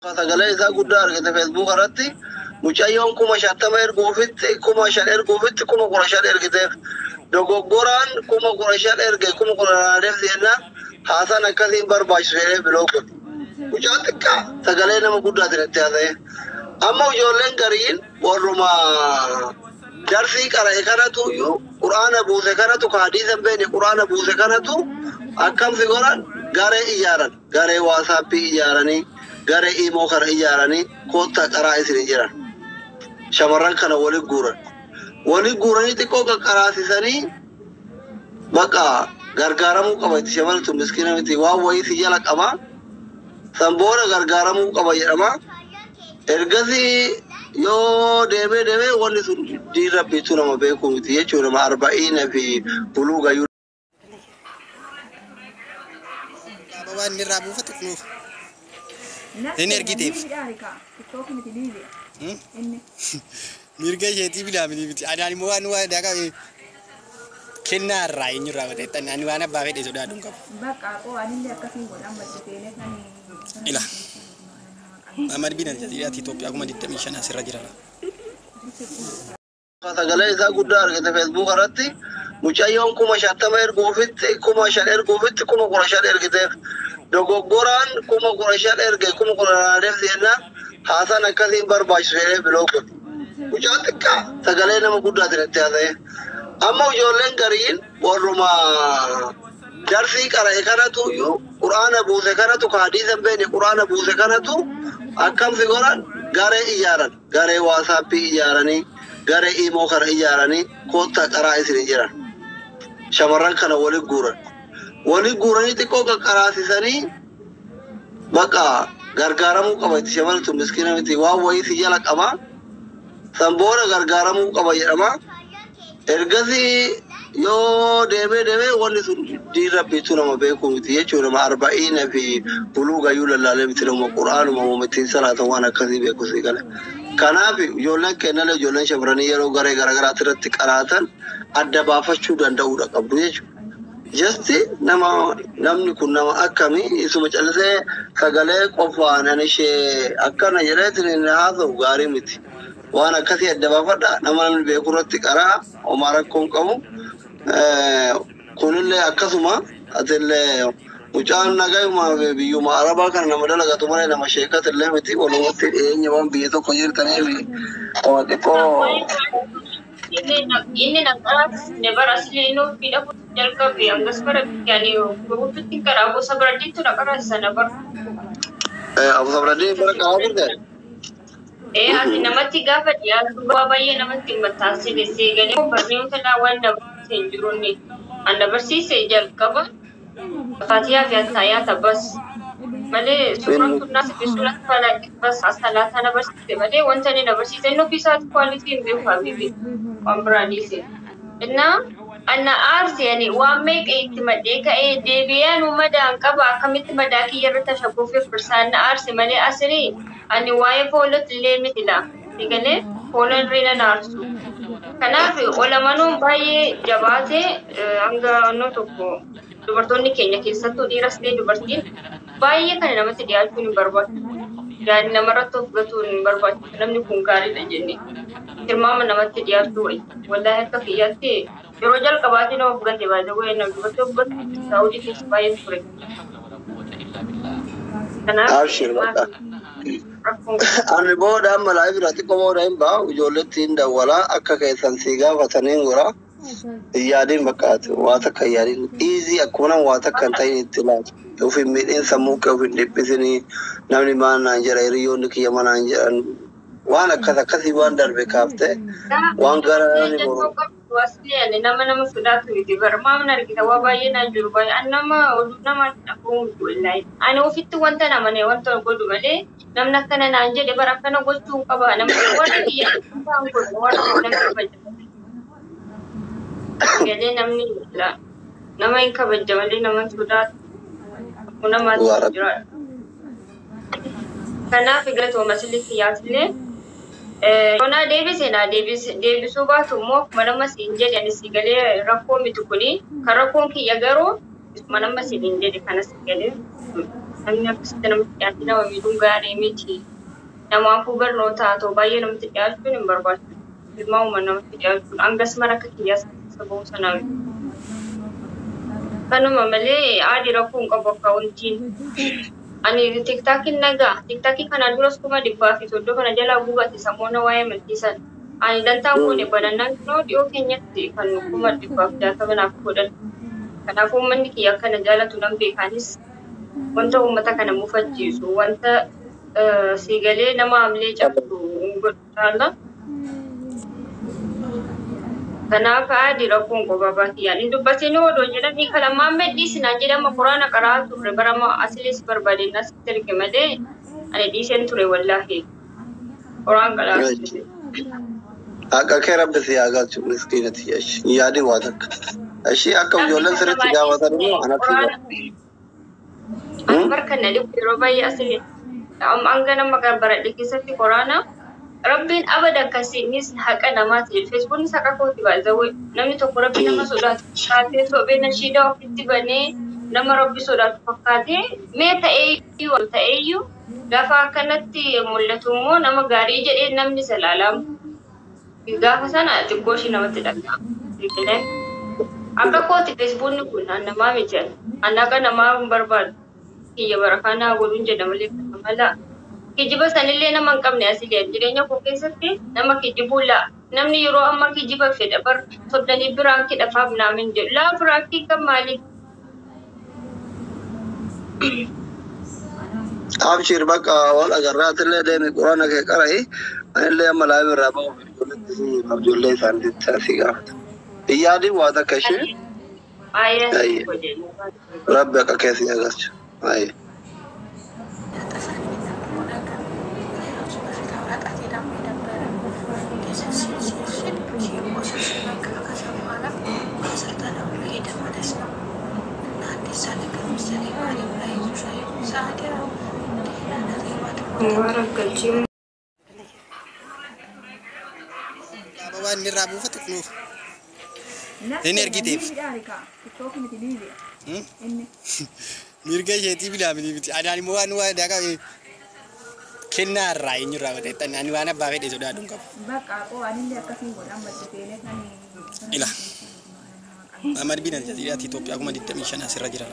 Sagalee isaa guddaa argite Facebook irratti mucayyoon 50,000 erguufitti 5,000 erguufitti 15,000 ergiteef dogoggoraan 15,000 erge 10,000 deebisi jennaan haasaan akkasiin barbaachisu jedhee biloo godhe. Mucaa xiqqaa sagalee nama guddaatiin itti haasa'e. Amma ijoolleen gariin warruma darsii qara'e kanatu iyyuu quraana buuse kanatu ka hadiisa hin beekne quraana buuse kanatu akkam si godhan garee ijaaran garee waasaappii ijaaranii garee imoo kana ijaaranii koottaa qaraa isin jiran. Shamarran kana wali guuran. Wali guuranii xiqqoo qaqqaraasisanii baqa gargaaramuu qaba itti shamarri tun miskiina miti waan wayii si jala qaba. San booda gargaaramuu qaba jedhama. Ergasii yoo deemee deemee wanni sun diin rabbiitu nama beekuu miti jechuudha. Nama arba'iina fi buluuga. Ababaa inni irraa buufatu kunuuf. Inni ergiteef. Mirga isheetii bilaamini miti. Anaan immoo waan waan daaka kennaa irraa eenyurraa bateettan ani waan abbaa fedhe sodaadhu hin qabu. Bakka qoo anillee akkasiin godhan maddiseenee kan Ila. Ahmad bin Aljazeeraati Itoophiyaa 25,000 asirra jira. Sagalee isaa guddaa argite Facebook irratti mucayyoon 50,000 erguufitti 5,000 erguufitti 15,000 ergiteef dogoggoraan 15,000 erge 10,000 deebisi jennaan haasaan akkasiin barbaachisu jedhee biloo godhe. Mucaa xiqqaa sagalee nama guddaatiin itti haasa'e. Amma ijoolleen gariin warruma darsii qara'e kanatu iyyuu quraana buuse kanatu ka hadiisa hin beekne quraana buuse kanatu akkam si godhan garee ijaaran garee waasaappii ijaaranii garee imoo kana ijaaranii koottaa qaraa isin jiran. Shamarran kana wali guuran. Wali guuranii xiqqoo qaqqaraasisanii baqa gargaaramuu qaba itti shamarri tun miskiina miti waan wayii si jala qaba. San booda gargaaramuu qaba jedhama. Ergasii yoo deemee deemee wanni sun diin rabbiitu nama beekuu miti jechuudha. Nama arba'iina fi buluuga iyyuu lallaalee miti nama quraanuma ittiin salaatan waan akkasii beeku si gale. Kanaaf ijoolleen kennallee ijoolleen shamarranii yeroo garee garaagaraatti irratti qaraatan adda baafachuu danda'uudha qabdu jechuudha. Jasti nama namni kun nama akkamii isuma callisee sagalee qofaan ani ishee akkana jedheetiin haasa'u gaarii miti. Waan akkasii adda baafadha nama namni beeku irratti qaraa homaa rakkoo hin qabu. Kunillee akkasuma atillee mucaan nagayuma biyyuma arabaa kana nama dalagatu malee nama sheekatillee miti walumatti dhiyeenya waan biyya tokko jirtaniif waa xiqqoo. Inni na qaraasne bara asli inni ofii dhabu jalqabe ammas bara yani guututti karaa gosa bara na qaraasisa na bara. Abu Sabradii bara qaraa turte? Ati namatti gaafa dhiyaatu waa baay'ee namatti maxxansine seegalee barnoota waan na barsiise hin jiru inni. An na barsiise jalqaba Fatihaa fi Attaayaata bas malee suuraan kun naas fi suuraan falaqi bas asalaata na barsiise malee wanta inni na barsiise inni ofii isaati kwaalitii hin beeku habibi waan biraa dhiise. Innaa anna aarse ani waan meeqa itti madhee ka'ee deebi'ee anu madaan qaba akkamitti madaa kiyya irratti tashabbuu firsaan na aarse malee asirii ani waa'ee foolot illee miti laa egalee foolan riina na aarsu. Kanaaf olamanuun baay'ee jabaatee hanga annoo tokko dubartoonni keenya keessattuu dhiiras ta'e dubartiin baay'ee kana namatti dhiyaachuun hin barbaachisu. Yaani namarratti of gatuun hin barbaachisu. Namni kun gaariidha jennee tilmaama namatti dhiyaachuu wayya. Wallaahi akka kiyyaatti yeroo jalqabaatii nama of gate baay'ee wayya nama dubartii of gatu Saawudii keessa baay'ee ture. Kanaaf Abshir bakka. Rakkoon Ani booda amma live irraa xiqqoo booda hin ba'a ijoolletti hin dawwalaa akka keessan si gaafataniin gora. Hin yaadin bakka ati waa takka hin yaadin. Easy akkuma nama waa takka hin ta'in itti laatu. Of hin miidhin sammuu kee of hin dhiphisinii namni maal naan jedha hiriyoonni kiyya ma naan jedhan waan akkas akkasii waan darbe kaaftee waan gara namni boru. Asli nama nama sodaatu miti bara maamna argita waa baay'ee naan jiru baay'ee ani nama oduu namaatti dhaga'uu miti wallaahi. Ani ofitti wanta namane wanta godhu malee namni akkana naan jedhe bara akkana gochuu hin qaba namni warra kiyya isaan godhu warra nama kabaja. Galee namni nama hin kabaja malee nama hin sodaatu. Namaatti Dhugaa rabbi. jira. Kanaaf galatooma silii kiyyaatilee yoo naa deebise naa deebise deebisuu baatu immoo akkuma nama siin jedhe ani si galee rakkoo miti kuni kan rakkoon kiyya garuu akkuma nama siin jedhe kana si galee. Namni akkasitti namatti dhiyaate nama miidhuun gaarii miti. Namaafuu barnoota haa ta'u baay'ee namatti dhiyaachuun hin barbaachisu. Ilmaa'uma namatti dhiyaachuun hangas mara akka kiyyaas keessa ba'uu sanaa miti. Kanuma malee aadi rakkoo hin qabu akkaawuntiin. Ani tiktaakiin nagaa tiktaakii kanaan duras 130,000 kana jalaa gubate samoona waa'ee amantii sana. Ani dantaan goone banannaan kunoo dhiyoo keenyatti kan 160,000 naaf godhan. Kanaafuu uummanni kiyya akkana jaalatu nan beekaanis wanta uummata kana mufachiisu wanta siigalee nama hamilee cabsu hin godhu caala. Kanaaf aadi rakkoon qobaa kiyyaan hin dubbatin odoo jedhanii kalamaan medhiisinaan jedhama quraana qaraa turre barama asilis barbaadeen asitti erge malee ani dhiiseen ture wallaahi quraan qaraa ture. Akka kee rabbi si haa galchu miskiinati jechi. Yaadi waa takka. Ishii akka Namni ijoolleen kan sirriitti nama gaafatan dhiisne immoo anatti quraana gaafatu. ani barka na dhibu yeroo baay'ee asili hanga nama kan baradhe keessatti quraana rabbiin abadan kasiinis haqa namaati jedhu feesbuuknis haqa kooti baay'ee namni tokko rabbi nama sodaatu fakkaatee soobee nashiidaa ofitti banee nama rabbi sodaatu fakkaatee mee ta'eeyyuu ta'eeyyuu gaafa akkanatti mul'atu immoo nama gaarii jedhee namni isa ilaalamu gaafa sana xiqqoo ishii namatti dhaga'ama. Akka kooti feesbuukni kun an namaa miti an haqa namaa hin barbaadu kiyya barakaa godhuun jedha malee kana mala. Kijiba sanillee nama hin qabne asilee jireenya koo keessatti nama kijibuu laa namni yeroo ammaa kijiba fedha bar sobdanii biraankii dhafaaf naamin jedhu laa biraankii kan maaliif Abshir bakka wal agarraatillee deemi quraana kee qara'i. Anillee amma laayif irraa ba'uuf ijoolletti si ijoollee isaaniitti si gaafata. Yaadi waa takka ishee ayyaa Ayye. godhe. Rabbi akka kee si haa galchu. Ayye. Mubarak galchii. Ababaa inni irraa buufatu kunuuf. Nafsi Inni ergiteef. ni kaa tiktookii miti liibiya inni. Mirga isheetii bilaamini miti. Anaan immoo waan waan qabe kennaa irraa eenyurraa godhattan ani waan abbaa fedhe sodaadhu hin qabu. Bakka qoo anillee akkasiin godha amma seenee kan. Ila. Ahmad bin Aljazeeraati Itoophiyaa 25,000 asirra jira.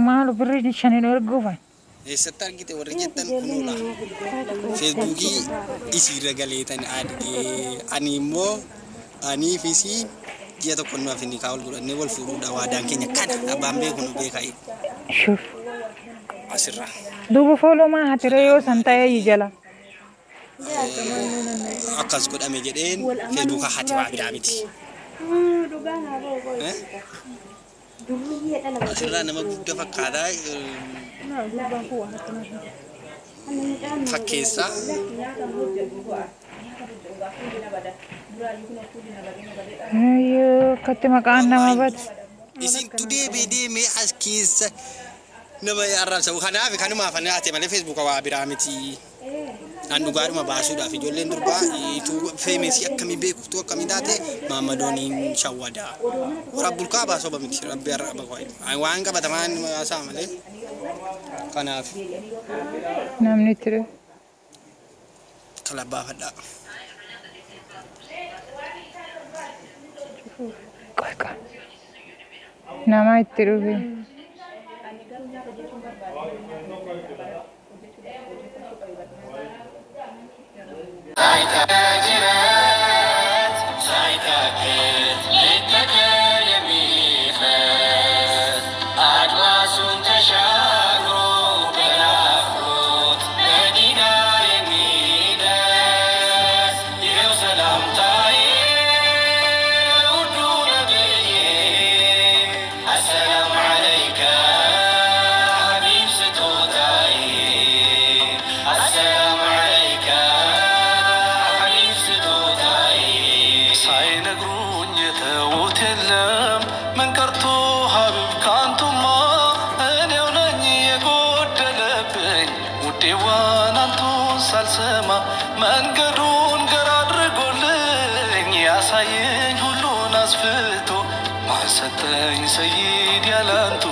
Maal birrii shaniin erguufan. Eessatti argite warri jettan kunuudha. Feesbuukii isiirra galeetan argee ani immoo anii fi isii ji'a tokko nuuf inni kaa ol godhannee wal fuudhuudha waadaan keenya kana abbaan beeku nu beekaa Shuf. asirra. Duuba fooloo hatiree yoo san ta'ee jala. Akkas godhame jedheen feesbuuka hati waa biraa miti. Asirraa nama guddaa fakkaataa fakkeessaa Ayyoo akkatti maqaan nama bade. Isin deebee deemee as keessa nama arrabsa. Kanaaf kanumaaf ani ate malee feesbuuka waa biraa miti. An dhugaadhuma baasuudhaaf ijoolleen durbaa ituu feemesii akkamii beektu akkamii taate maamadooniin shawwadaa. Warra bulkaa baasoo miti rabbi arraba waan qabatamaan haasaa malee. Kanaaf Namni itti dhufe. kalabbaafadhaa. Qoy qoy. Nama itti dhufe. ሳይነግሩኝ የተዉት የለም ምን ቀርቶ ሀቢብ ካንቱማ እኔው ነኝ የጎደለብኝ ውዴዋን አንቱን ሳልሰማ መንገዱን ገር አድርጎልኝ ያሳየኝ ሁሉን አስፍቶ ማን ሰጠኝ ሰይድ ያላንቱ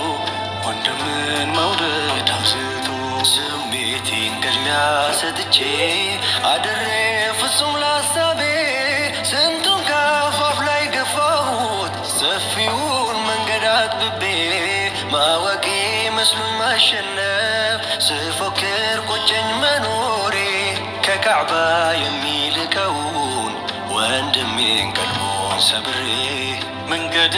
ወንድምን መውደድ አብዝቶ። ስሜቴን ቅድሚያ ሰጥቼ አድሬ ፍጹም ላሳቤ፣ ስንቱን ከአፋፍ ላይ ገፋሁት ሰፊውን መንገድ አጥብቤ። ማወቄ መስሎኝ ማሸነፍ፣ ስፎክር ቆጨኝ መኖሬ። ከካዕባ የሚልቀውን ወንድሜን ቀልቦን ሰብሬ። መንገድ